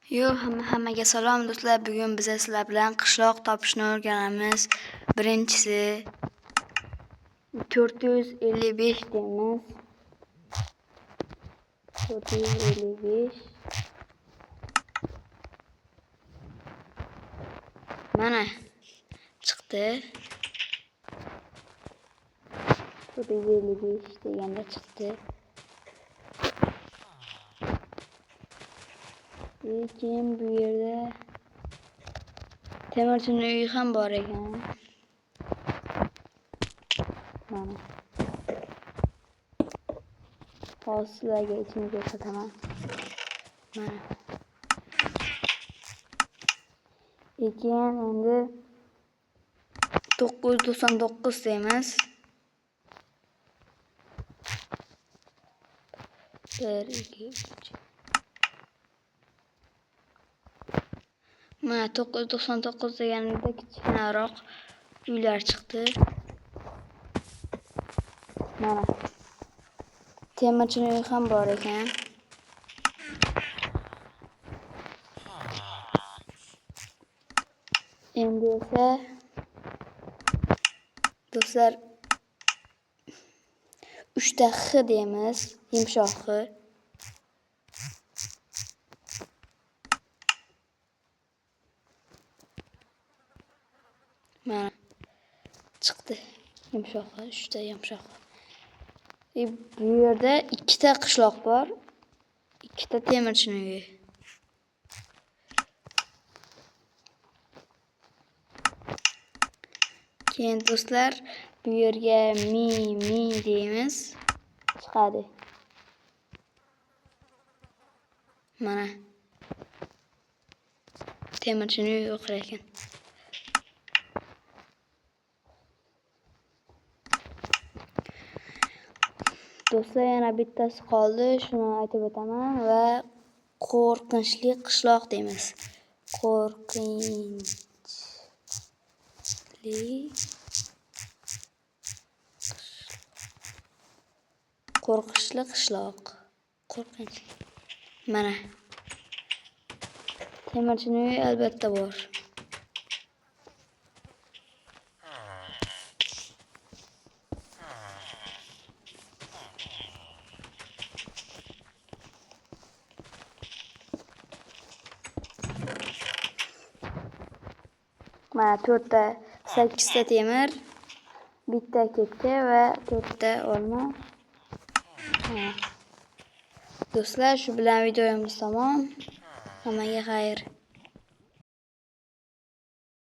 Yo, hammaga salom do'stlar. Bugun biz sizlar bilan qishloq topishni o'rganamiz. Birinchisi 455 deymiz. 455. Mana chiqdi. 455 deganda chiqdi. Keyin bu yerda temirchini uyi ham bor ekan. Mana. Hozir sizlarga ichini ko'rsataman. Mana. Keyin endi 999 deymiz. 1 2 3. Mana 999 deganida kichkinaroq uylar chiqdi. Mana. Temirchini uyi ham bor ekan. Endi esa do'stlar 3 ta X deymiz, yumshoq X. Mana chiqdi. Yumshoq X, 3 ta yumshoq X. Bu yerda 2 ta qishloq bor. 2 ta temirchini uyi. Keyin do'stlar bu yerga mi mi deymiz. Chiqadi. Mana. Temirchini uyi o'qir ekan. Do'stlar yana bittasi qoldi, shuni aytib o'taman va qo'rqinchli qishloq deymiz. Qo'rqinchli qishloq. Qo'rqinchli. Mana. Temirchini uyi albatta bor. Mana 4 ta 8 ta temir, bitta kepka va 4 ta olma. Do'stlar, shu bilan videomiz tamom. Hammaga xayr.